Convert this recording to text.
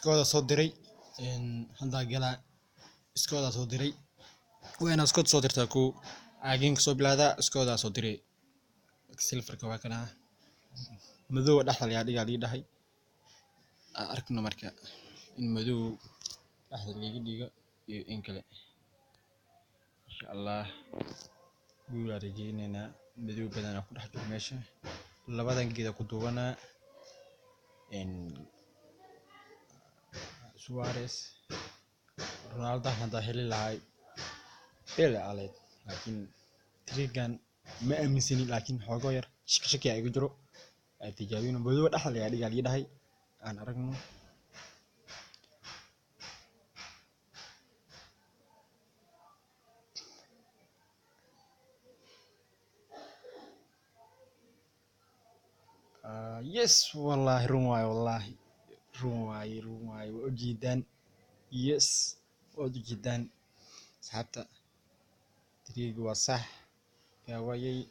Iskooda soo diray hadda galaa iskooda soo diray. Waa inaad iskood soo dirtaa kow caagin kasoo bilaada iskooda soo diray. Silfarka waa kana madow dhexda laga dhigaa lii dhahay. Aan arkno marka in madow dhexda laga dhigo iyo in kale. Insha Allah guul aan rajeyneynaa. Madow badan ku dhex jiro meesha. Labadan geed ku duwanaa Suarez Ronaldo hadda heli lahay bele aleed, laakiin trigan ma aaminsani, laakiin xoogo yar shaki shaki iga jiro. Aan tijaabino madow dhexda laga dhigaa lii dhahay. Aan aragno. Yes, wallahi run waaye, wallahi run waaye, run waaye, waa ujeedaan. Yes, waad ujeedaan asxaabta, triga waa sax yaa waayay.